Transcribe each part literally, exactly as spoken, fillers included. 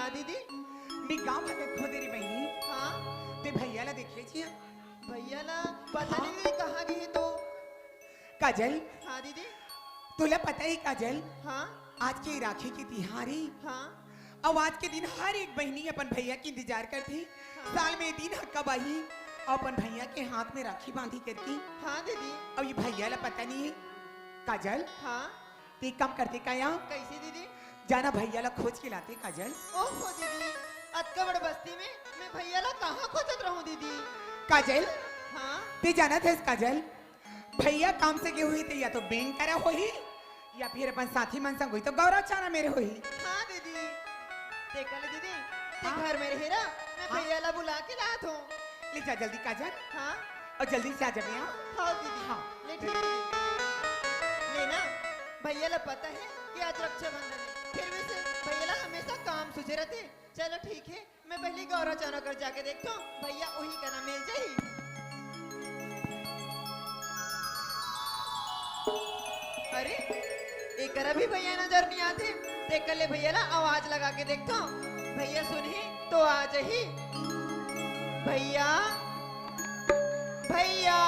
हाँ दीदी। मैं गाँव भर में खोदे रे बहिनी। हाँ। ते भैया ला देखे जिया। भैया ला पता हाँ। नहीं दीदी कहाँ गए तो। काजल। हाँ दीदी। तोला पता है काजल? हाँ। आज के राखी के तिहार हे। हाँ। अउ आज के दिन हर एक बहिनी अपन भैया के इंतजार करथे। हाँ। साल में ये दिन ह कब आही, अउ अपन भैया के हाथ में राखी बांधी करके। हाँ दीदी। अउ ये भैया ला पता नहीं है। काजल। हाँ। ते एक काम करते का या? कैसे दीदी? जाना भैया ला खोज के लाते काजल। ओहो दीदी, अतका बड़ बस्ती में मैं भैया ला कहाँ खोजत रहूं दीदी? काजल। हाँ। ते जानत हस काजल, भैया काम से गे होही ते या तो बैंक करा होही या फिर अपन साथी मन संग होही तो गौरव चाना मेर होही। हाँ दीदी। देख ले दीदी, ते हाँ। घर में रहे ना, मैं हाँ। भैया ला बुला के लात हूँ। ले जा जल्दी काजल। हाँ। अउ जल्दी से आ जाबे, हाँ? हाँ दीदी। हाँ। ले ठीक है दीदी। ले ना, भैया ला पता है कि आज रक्षाबंधन है, फिर भी से भैया ला हमेशा काम सूझे रहते। चलो ठीक है, मैं पहली गौरव चाना कर जाके देखता हूँ, भैया उही करा मिल जाही। अरे, एकरा भी भैया नजर नहीं आते। देख ले भैया ला आवाज लगा के देखता हूँ, भैया सुनही तो आ जाही। भैया, भैया।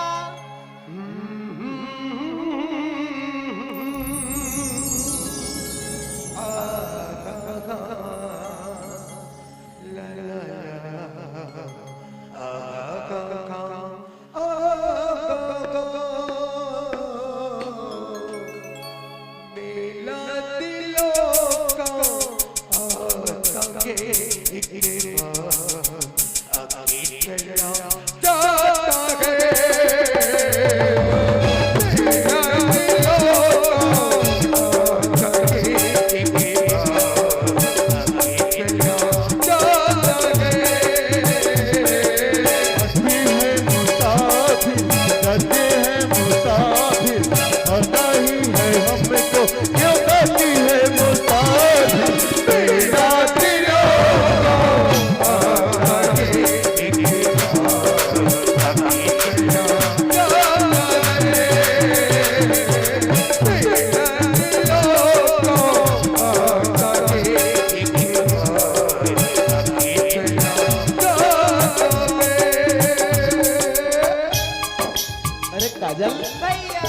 अरे काजल, भैया।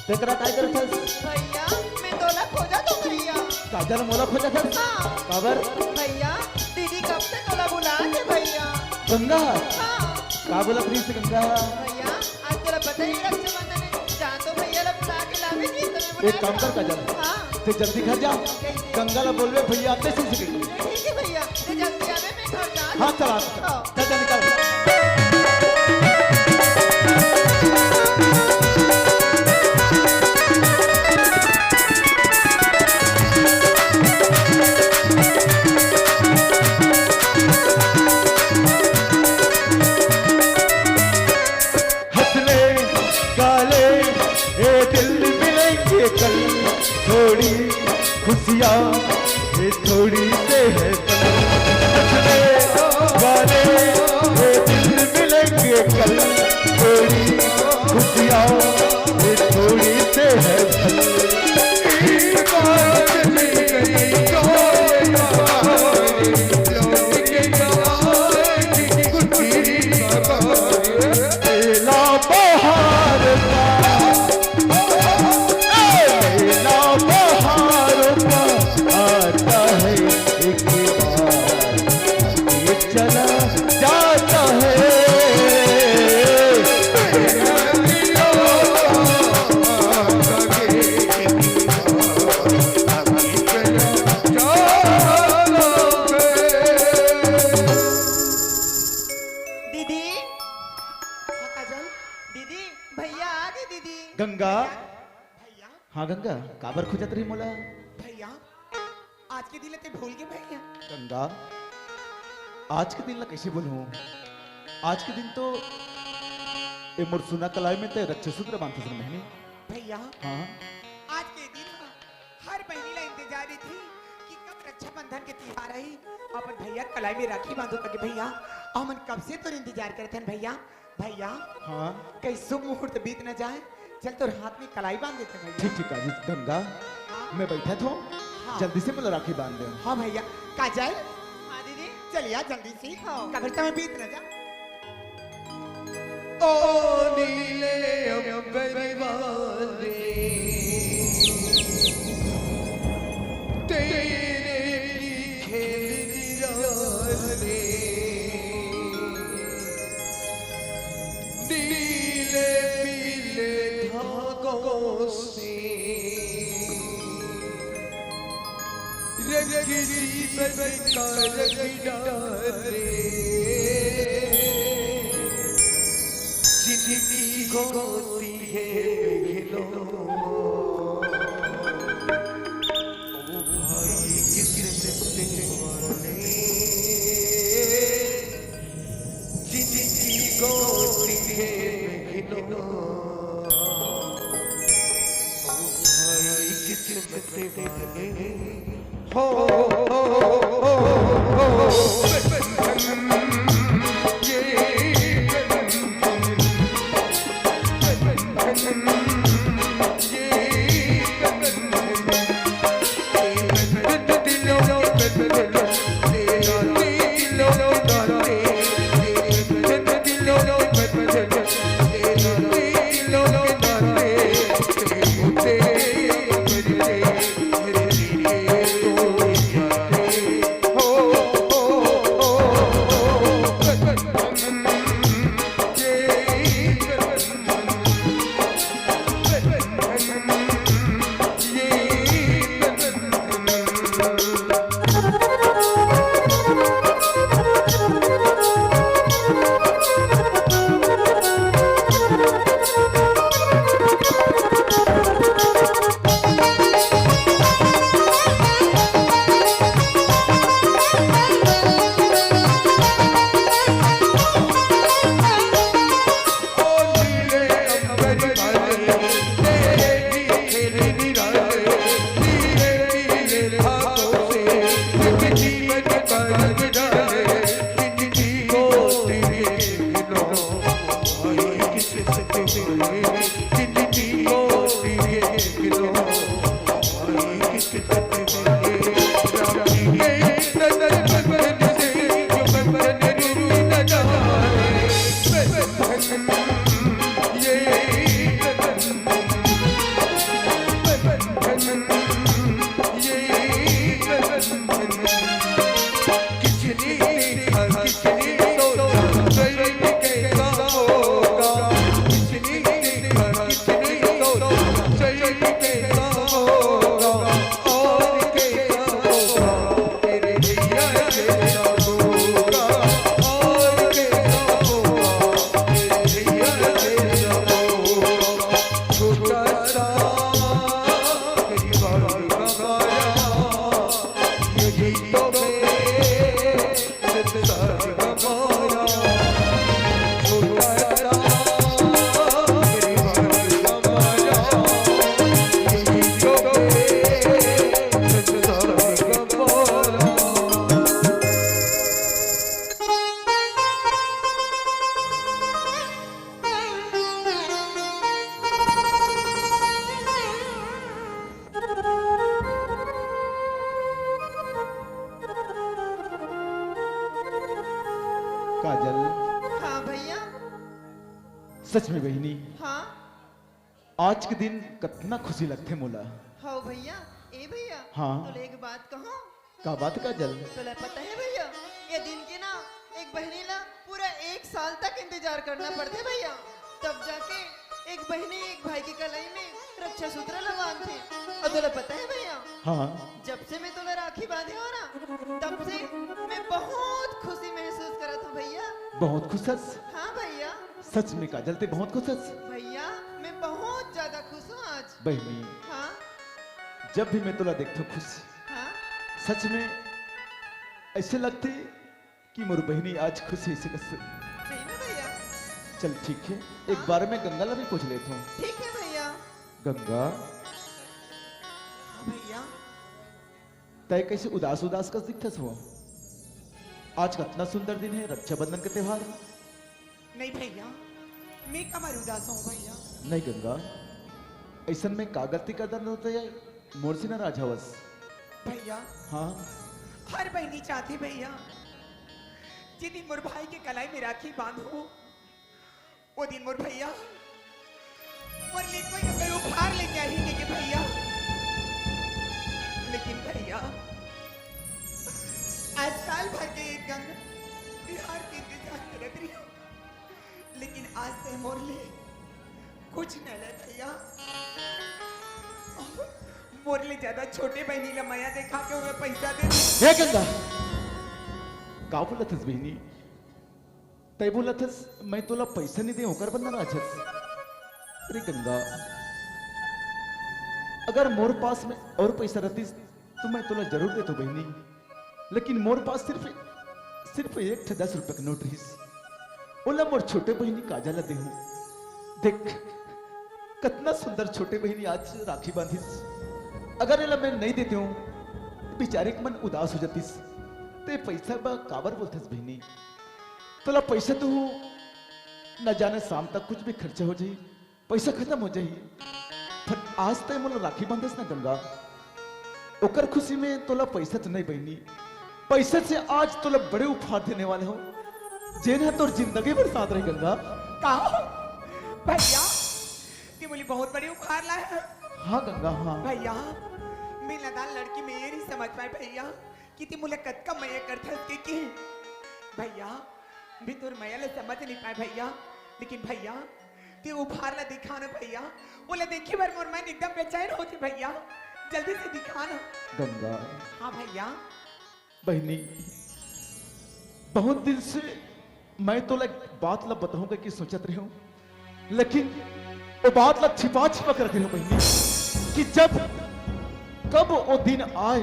तेकरा काय करत हस? भैया, मैं तोला खोजत हूँ भैया। काजल मोला खोजत हस? हाँ। काबर? भैया, दीदी कब से तोला बुलात हे भैया। गंगा? हाँ। का बोलत रहिस गंगा? भैया, आज तोला पता ही रक्षाबंधन है, जा तो भैया ला बुला के लावे जी, तो मैं बुला एक काम कर काजल, हाँ। ते जल्दी घर जा, कैसे? गंगा ला बोलबे भैया आते से सीखे। ठीक है भैया, ते जल्दी आवे, मैं घर जा। हाँ, चला। हाँ। चल, चल, निकल। हंस ले, गा ले, ए दिल मिलेंगे कल, थोड़ी खुशियाँ, ये थोड़ी से है कल। हंस ले, गा ले, ए दिल मिलेंगे कल, थोड़ी खुशियाँ, ये थोड़ी से है कल। एक बात मिल गई, जो ये कहानी, जो ये कहानी, कुछ भी ना कहानी। मेला बहार का, ए, मेला बहार का आता है एक बार, ये चला जाता है। दीदी। हाँ, काजल। दीदी, भैया आ गए दीदी। गंगा। भैया। हाँ गंगा, काबर खोजत रही मोला? भैया, आज के दिन ला ते भूल गे भैया। गंगा, आज के दिन ला कैसे भूलहूँ? आज के दिन तो ए मोर सुना कलाई में ते रक्षा सूत्र बांधत हस बहिनी। भैया। हाँ। आज के दिन ला हर बहिनी ला इंतजार रहिथे कि कब रक्षाबंधन के तिहार आही, अपन भैया कलाई में राखी बांधो करके। भैया, हमन कब से तोर इंतजार करत हन भैया। भैया, हाँ। कहीं शुभ मुहूर्त बीत न जाए, चल तोर हाथ में कलाई बांध देते भैया। ठीक, ठीक, काजल गंगा, हाँ। मैं बैठत हूँ, हाँ। जल्दी से मोला राखी बांध दे। हाँ भैया, काजल, चलिया जल्दी से। हाँ। कभी समय बीत न जा। ओ नीले अंबर वाले, तेरे लिखे निराले, नीले पीले धागों से रंग जीवन का रंग डाले, जिनकी गोती है मेघनों। ओ भाई किस्मत वाले, जिनकी गोती है मेघनों। ओ भाई किस्मत वाले, हो, हो, हो, हो, ये काजल। हाँ भैया। सच में बहिनी। हाँ। आज के दिन कतना खुशी लगथे मोला। हाँ भैया। ए भैया। हाँ। तोला एक बात कहूँ? का बात काजल? तोला पता है भैया, ये दिन के ना एक बहिनी ला पूरा एक साल तक इंतजार करना पड़थे भैया, तब जाके एक बहिनी एक भाई के कलाई में रक्षा सूत्र ला बांधथे। और तोला पता है भैया, हाँ। जब से मैं तोला राखी बांधे हो ना, तब से मैं बहुत खुशी महसूस करत हूँ भैया। बहुत खुश हस? हाँ भैया। सच में काजल, ते बहुत खुश हस? भैया, मैं बहुत ज्यादा खुश हूँ आज। बहिनी, हाँ? जब भी मैं तोला देखथो खुश, हाँ? सच में ऐसे लगथे कि मोर बहिनी आज खुश हे से कस। सही में भैया? चल ठीक है, एक हाँ? बार मैं गंगा ला भी पूछ लेथो। ठीक है भैया। गंगा। हाँ भैया। तै कैसे उदास उदास कस दिखथस हो? आज कतना सुंदर दिन है, रक्षाबंधन के त्योहार। नहीं भैया, मैं काबर उदास हूँ भैया। नहीं गंगा, ऐसन में का गलती कर दन होता है, मोर से नाराज हवस। भैया। हाँ। हर बहिनी चाहती भैया जे दिन मोर भाई के कलाई में राखी बांधहूं, ओ दिन मोर भैया मोर लिए कोई ना कोई उपहार लेके आही के भैया। लेकिन भैया, आज साल भर के एक गंगा तिहार के इंतजार करत रहिहूं, लेकिन आज तैं मोर लिए कुछ नइ लाए भैया। मोर ले ज्यादा छोटे बहिनी ला मया देखा के ओमे पैसा दे दे। हे गंगा, का बोलत हस बहिनी? तैं बोलत हस, मैं तोला पैसा नइ देंव, ओकर बर नाराज हस? अरे गंगा, अगर मोर पास में अउ पैसा रहतिस, त मैं तोला जरूर देतेंव बहिनी, लेकिन मोर पास सिर्फ, सिर्फ एक ठे दस रुपया के नोट रहिस। ओला मोर छोटे बहिनी काजल ला देहूं। देख, कतना सुंदर छोटे बहिनी आज राखी बांधिस। अगर एला मैं नइ देतेंव, त बेचारी के मन उदास हो जातिस। तैं पैसा बर काबर बोलथस बहिनी? तोला पैसा तो हो, न जाने शाम तक कुछ भी खर्चा हो जाही, पैसा खतम हो जाही। पर आज तैं मोला राखी बांधस ना गंगा, ओकर खुशी में तोला पैसा तो नइ बहिनी, पैसा से आज तोला बड़े उपहार देने वाले हों, जेन ह तोर जिंदगी भर साथ रही गंगा। का भैया, तैं मोला बहुत बड़े उपहार लाए हस। हां गंगा, हां। भैया, मैं नदान लड़की में ये नइ समझ पाएंव भैया कि तैं मोला कतका मया करथस के, के। भैया, मैं तोर मया ला समझ नइ पाएंव भैया, लेकिन भैया, तैं उपहार ला दिखा ना भैया, ओला देखे बर मोर मन एकदम बेचैन होथे भैया, जल्दी से दिखा ना। गंगा। हां भैया। बहिनी, बहुत दिन से मैं तोला एक बात ला बताहूं कहिके सोचत रहेंव, लेकिन ओ बात ला छिपा छिपा के रखे रहेंव बहिनी, कि जब, कब ओ दिन आए,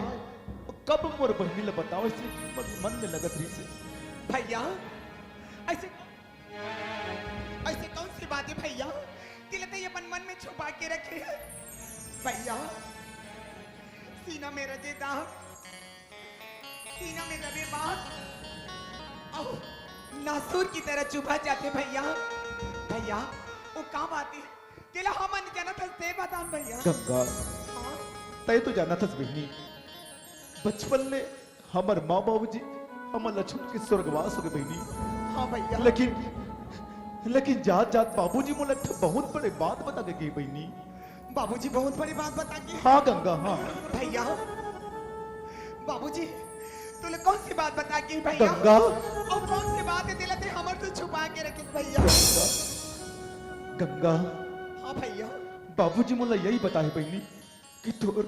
कब मोर बहिनी ला बतावंव, अइसे मन, मन में लगत रहिसे। भैया, अइसे, अइसे कौन सी बात हे भैया, कि ला तैं अपन मन में छुपा के रखे हस? भैया, सीना में रजे दाग, सीना में दबे बात, अउ नासूर की तरह चुभा जाथे भैया। भैया, ओ का बात हे, तेला हमन जानत हस, तैं बता ना भैया। गंगा, हां? तैं तो जानत हस बहिनी, बचपन ले हमर मां बाबूजी हमन ला छोड़ के स्वर्गवास हो गे बहिनी। हां भैया। लेकिन, लेकिन जात जात बाबूजी मोला एक ठो बहुत बड़े बात बता के गे बहिनी। बाबूजी बहुत बड़ी बात बता के। हां गंगा, हां। भैया, बाबूजी तोला कौन सी बात बता के भैया? गंगा। अउ कौन सी बात हे तेला तैं हमर से छुपा के रखे भैया? गंगा। हां भैया। बाबूजी मोला यही बताए बहिनी कि तोर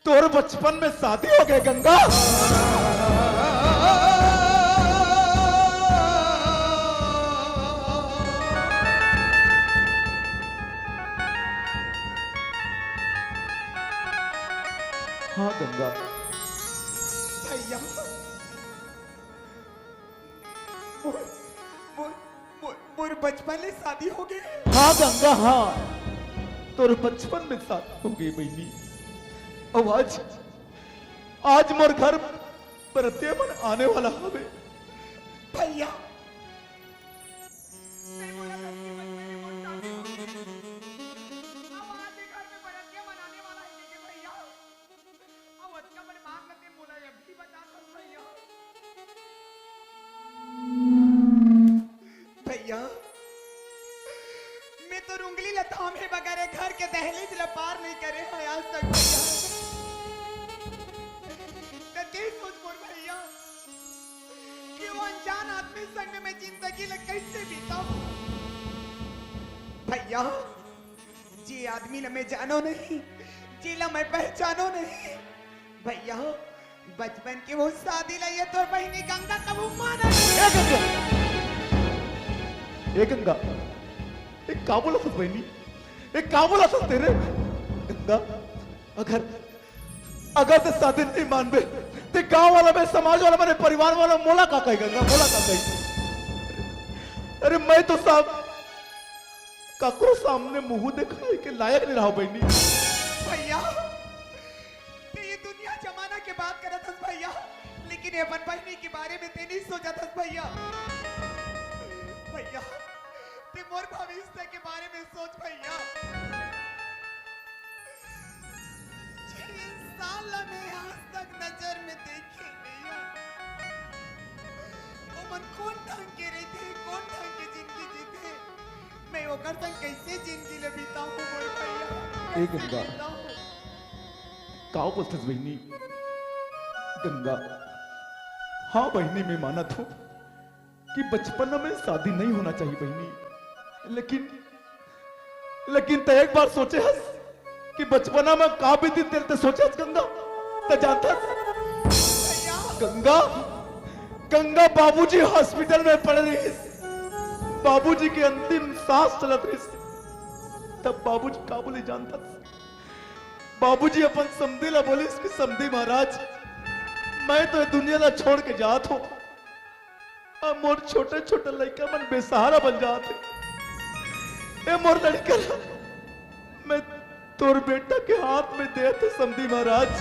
तोर बचपन में शादी हो गे गंगा। हां गंगा। भैया, मोर, मोर, मोर, मोर बचपन ले शादी हो गे। हां गंगा, हां, तोर बचपन में शादी हो गे बहिनी। अउ आज, आज मोर घर बरतिया मन आने वाला हवे। भैया, तैं मोला कहिके बचपन में मोर शादी हो गे। अब आज घर में बरतिया मन आने वाला हे के भैया। अउ अतका बड़े बात ला तैं मोला अभी बतात हस भैया। भैया, मैं तोर उंगली ला थामे बगैर ए घर के दहलीज ला पार नइ करे हंव आज तक भैया। त तैं सोच मोर भैया कि ओ अनजान आदमी संग में मैं जिंदगी ला कइसे बिताहूं। भैया, जे आदमी ला मैं जानों नहीं, जेला मैं पहचानों नहीं, भैया, बचपन के ओ शादी ला ये तोर बहिनी गंगा कभू माना नहीं। ए गंगा, ए गंगा, ए का बोलत हस बहिनी? ए का बोलत हस तैं रे? गंगा, अगर, अगर तैं शादी नइ मानबे, त गांव वाला मन, समाज वाला मन, परिवार वाला मोला का कही गंगा, मोला का कही? अरे मैं तो साहब काकरो सामने मुंह देखाए के लायक नइ रहंव बहिनी। भैया, तैं ये दुनिया जमाना के बात करत हस भैया, लेकिन ये अपन बहिनी के बारे में तैं नइ सोचत हस भैया। भैया, तैं मोर भविष्य के बारे में सोच भैया। जे इंसान ला मैं आज तक नजर में देखे नइ हंव, कोन ढंग के रहिथे, कोन ढंग के जिंदगी जीथे, मैं ओकर संग कइसे जिंदगी ल बिताहूं मोर भैया? ए कइसे गंगा। बिताहूं? का बोलथस बहिनी? गंगा, हाँ बहिनी, मैं मानत हूँ कि बचपना में शादी नहीं होना चाहिए बहिनी, लेकिन, लेकिन तैं एक बार सोचे हस कि बचपना में का बीती तेल ते सोचे हस गंगा? तैं जानत हस? भैया। गंगा, गंगा बाबूजी हॉस्पिटल में पड़े रहिस, बाबूजी के अंतिम सांस चलत रहिस, तब बाबूजी का बोले जानत हस? बाबूजी अपन समधी ला बोलिस कि समधी महाराज, मैं तो ये दुनिया ला छोड़ के जात हूँ। अब मोर छोटे-छोटे लइका मन बेसहारा बन जात हे। ए मोर लड़का ला मैं तोर बेटा के हाथ में देत हूँ समधी महाराज।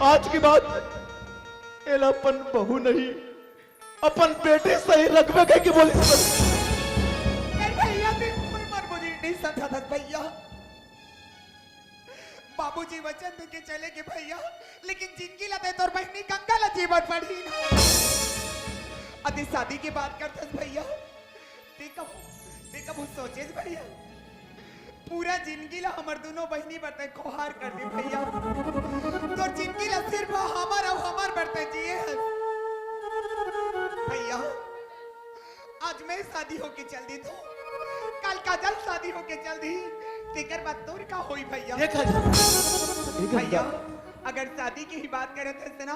आज के बाद एला अपन बहू नहीं, अपन बेटी सही रखबे कहिके बोलिस। ए भैया, बिल्कुल मोर बुद्धि नहीं समझत हस भैया। बाबूजी वचन दे के चले गे भैया, लेकिन जिंदगी ला ते तोर बहिनी गंगा ला जीवन पड़ही ना। अति शादी के बात करथस भैया, ते कभू, ते कभू सोचेस भैया, पूरा जिंदगी ला हमर दोनों बहिनी बर ते खोहार कर दे भैया, तोर जिंदगी ला सिर्फ हमर अउ हमर बर ते जिए हस भैया। आज मैं शादी होके चल दी तो कल काजल शादी होके चल दी, तेकर बाद तोर का होई भैया? ए काजल, ए गंगा। भैया, अगर शादी की ही बात करत हस ना,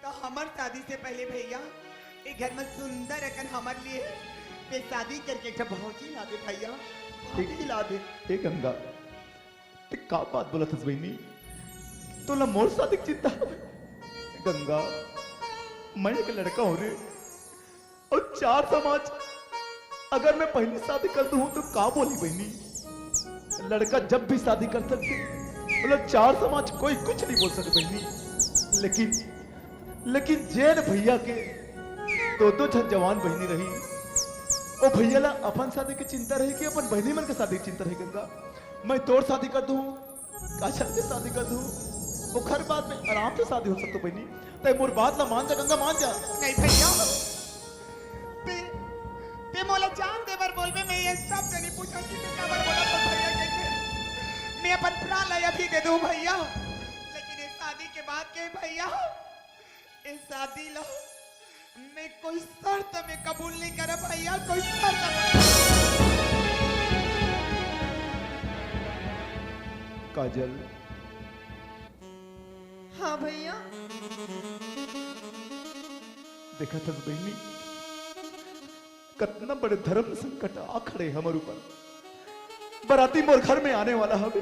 तो हमर शादी से पहले भैया, ए घर में सुंदर अकन हमर लिए ते शादी करके एक ठो भौजी ला दे भैया, भौजी ला दे। ए गंगा, ते का बात बोलत हस बहिनी? तोला मोर शादी के चिंता हवे? गंगा, मैं एक लड़का हूँ रे, अउ चार समाज अगर मैं पहली शादी कर दूँ तो का बोली बहिनी? लड़का जब भी शादी कर सकथे, बोला चार समाज कोई कुछ नहीं बोल सके बहिनी। लेकिन, लेकिन जेन भैया के दो दो झन जवान बहिनी रही, ओ भैया ला अपन शादी के चिंता रही कि अपन बहिनी मन के शादी के चिंता रही गंगा? मैं तोर शादी कर दूँ, काजल के शादी कर दूँ, ओखर बाद में आराम से शादी हो सकतो बहिनी। ते मोर बात ला मान जा गंगा, मान जा। नहीं भैया, ते, ते मोला जान दे बर बोलबे, मैं ये सब नहीं पूछा कि ते काबर बोला तो भैया के, के मैं अपन प्राण ला अभी दे दूँ भैया, लेकिन ये शादी के बाद के भैया, ये शादी ला मैं कोई शर्त में कबूल नहीं करब भैया, कोई शर्त में। काजल। हाँ भैया। देखत हस बहिनी, कतना बड़े धर्म संकट आ खड़े हमर ऊपर। बराती मोर घर में आने वाला हवे,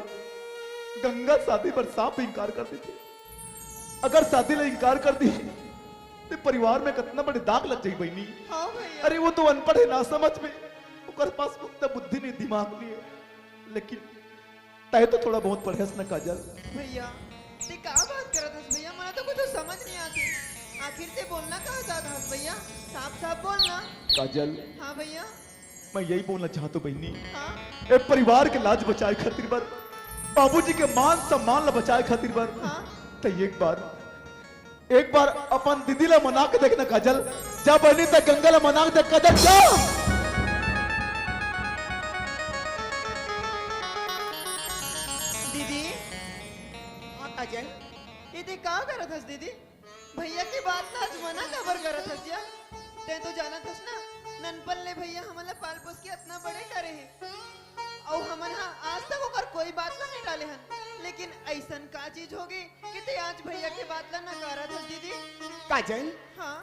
गंगा शादी बर साफ इंकार कर देथे। अगर शादी ला इंकार कर दी, ते परिवार में कतना बड़े दाग लग जाही बहिनी। हाँ भैया। अरे वो तो अनपढ़ हे, नासमझ में, ओकर पास उतना बुद्धि नहीं, दिमाग नहीं हे। लेकिन तैं तो थोड़ा बहुत पढ़े हस ना काजल। भैया, ते का बात करत हस भैया? मोला तो कुछ समझ नहीं आत हे। आखिर ते बोलना का चाहत हस भैया? साफ साफ बोलना। काजल। हाँ भैया। मैं यही बोलना चाहत हूँ बहिनी। हाँ। ए परिवार के लाज बचाए खातिर बर, बाबूजी के मान सम्मान ला बचाए खातिर बर, हाँ। ते एक बार, एक बार अपन दीदी ला मना के देखना काजल। जा बहिनी, ते गंगा ला मना के देख काजल, जा। दीदी। हाँ काजल। ए ते का करत हस दीदी? भैया के बात ला आज मना काबर करत हस या? ते तो जानत हस ना, ननपन ले भैया हमन ला पाल पोस के अतना बड़े करे हे। अउ हमन हा आज तक ओकर कोई बात ला नहीं टाले हन। लेकिन अइसन का चीज होगे कि ते आज भैया के बात ला नकारत हस दीदी? काजल, हाँ।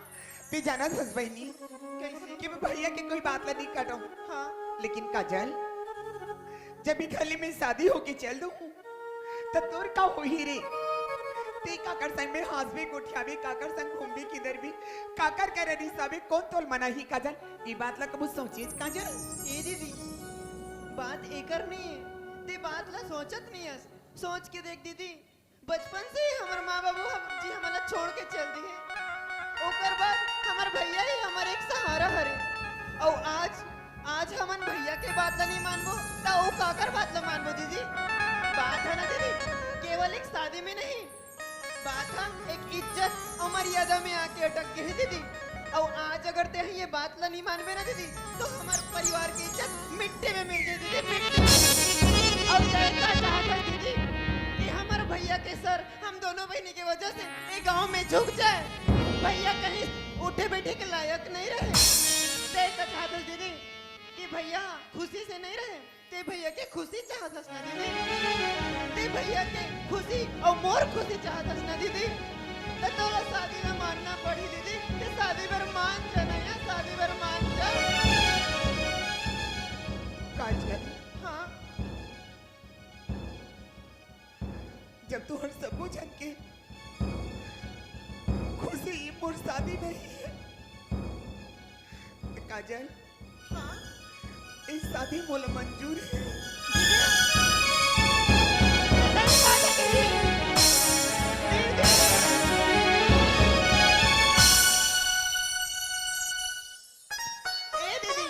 ते जानत हस बहिनी कइसे? कि मैं भैया के कोई बात ला नहीं काटूं। हाँ। लेकिन काजल, जब ई घर ले मैं शादी होके चल दूं, त तोर का होही रे? ते काकर संग में हांसबे, गोठियाबे, काकर संग घूमबे, किधर भी, काकर करा रिसाबे, कोन तोल मनाही काजल? ई बात ला कबू सोचेस काजल? ए दीदी, बात एकर नहीं है, ते बात ला सोचत नहीं हस। सोच के देख दीदी, बचपन से ही हमर माँ बाबू हम, जी हमन ला छोड़ के चल दिए। ओकर बाद हमर भैया ही हमर एक सहारा हरे। अउ आज, आज हमन भैया के बात ला नहीं मानबो, त अउ काकर बात ला मानबो दीदी? बात है ना दीदी, केवल एक शादी में नहीं, बात ह एक इज्जत अउ मर्यादा में आके अटक गे हे दीदी। अउ आज अगर तें ये बात ला नहीं मानबे ना दीदी, तो हमर परिवार के इज्जत मिट्टी में मिल जाए दीदी, मिट्टी में। अउ तें का चाहत हस दीदी कि हमर भैया के सर हम दोनों बहिनी के वजह से ये गांव में झुक जाए? भैया कहीं उठे बैठे के लायक नहीं रहे। तें का चाहत हस दीदी कि भैया खुशी से नहीं रहे? तें भैया के खुशी चाहत हस ना दीदी? तें भैया के खुशी अउ मोर खुशी चाहत हस ना दीदी? त तोला शादी ला मानना पड़ही दीदी। तें शादी बर मान जा ना यार, शादी बर मान जा। काजल, हाँ। जब तुहर सबो झन के खुशी मोर शादी नहीं है, त काजल, हाँ? ये शादी मोला मंजूर है। ए दीदी,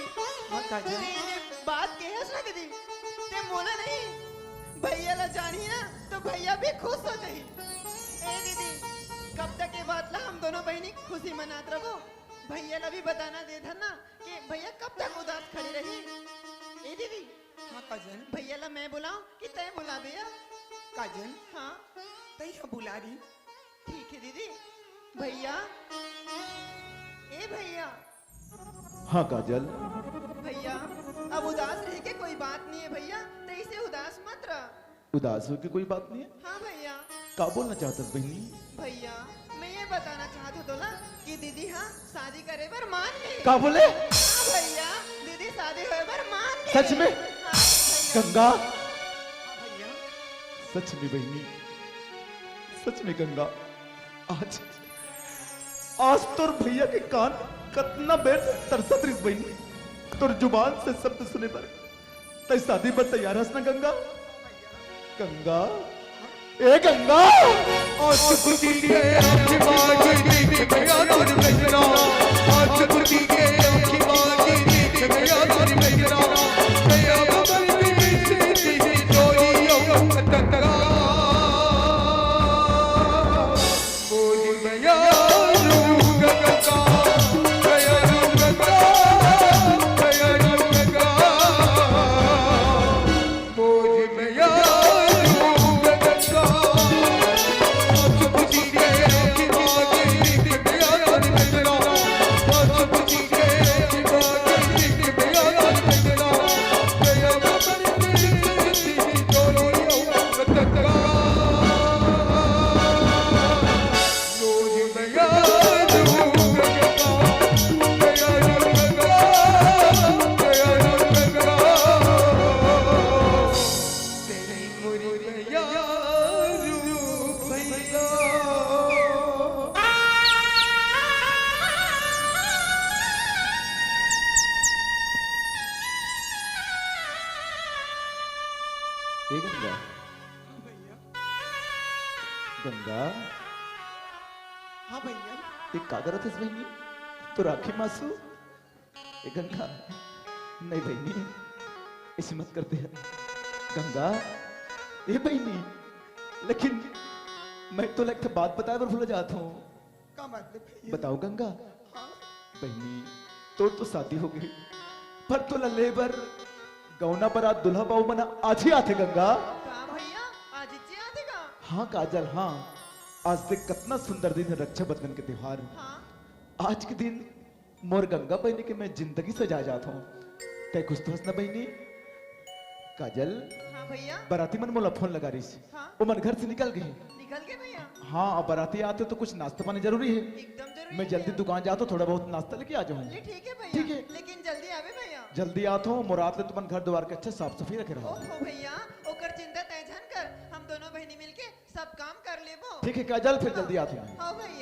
हाँ, काजल। तें ये बात कहे हस ना दीदी, तें मोला नहीं, भैया ला जानही ना, तो भैया भी खुश हो जाही। ए दीदी, कब तक ये बात ला हम दोनों बहिनी खुशी मनात रहो? भैया ला भी बताना दे धन ना कि भैया कब तक उदास खड़ी रही। ए दीदी, हाँ, काजल। भैया ला मैं बुलाऊं कि तें बुलाबे या? काजल, हाँ। तें ही बुला रही। ठीक है दीदी। भैया, ए भैया। हाँ, काजल। भैया, अब उदास रहे के कोई बात नहीं है भैया, तें ऐसे उदास मत रह। उदास हो के कोई बात नहीं है। हाँ भैया। का बोलना चाहत हस बहिनी? भैया, मैं ये बताना चाहत हूँ तोला कि दीदी हाँ शादी करे बर मान गई। का बोले? हाँ भैया, दीदी शादी होए बर मान गई। सच में? हाँ भैया। गंगा, हाँ भैया। सच में बहिनी, सच में गंगा, आज, आज तोर भैया के कान कतना बेर से तरसत रिस बहिनी, तोर जुबान से शब्द सुने बर। तें शादी बर तैयार हस ना गंगा? गंगा, ए गंगा। आज खुशी के आंख मांगी दीदी भैया तोर बहिना। आज खुशी के आंख मांगी दीदी भैया तोर बहिना। भैया बबल भी मिलती थी चोरी और टकरा। ए गंगा। हाँ भैया। गंगा। हाँ भैया। ए का करत हस बहिनी? तोर आँखी म आंसू? ए गंगा, नहीं बहिनी, ऐसे मत कर दे। गंगा, ए बहिनी, लेकिन मैं तोला एक ठे बात बताए बर भूला जात हूँ। का बात है भैया? बताओ गंगा। हाँ। बहिनी, तोर तो शादी हो गई, पर तोला ले बर गौना बरात दूल्हा बाबू मन आज ही आथे गंगा। का भैया, आज ही आथे का? हाँ काजल, हाँ। आज देख कतना सुंदर दिन है रक्षाबंधन के त्योहार। हाँ। आज के दिन मोर गंगा बहिनी के मैं जिंदगी सजाए जात हूँ। तै खुश तो हस ना बहिनी? काजल, हाँ भैया। बराती मन मोला फोन लगा रहिस। हाँ। ओमन घर से निकल गे। निकल गे भैया? हाँ, अब बराती आथे तो कुछ नाश्ता पानी जरूरी है। एकदम जरूरी मैं है जल्दी भैया। दुकान जात हूँ, थोड़ा बहुत नाश्ता लेके आ जाऊँ। ले ठीक है भैया। ठीक है। लेकिन जल्दी आबे भैया। जल्दी आत हूँ, मुराद ले तुमन घर द्वार के अच्छा साफ सफाई रखे रहो। ओहो भैया, ओकर चिंता तै झन कर, हम दोनों बहिनी मिलके सब काम कर लेबो। ठीक है काजल, फिर हाँ। जल्दी आत हूँ। हाँ भैया।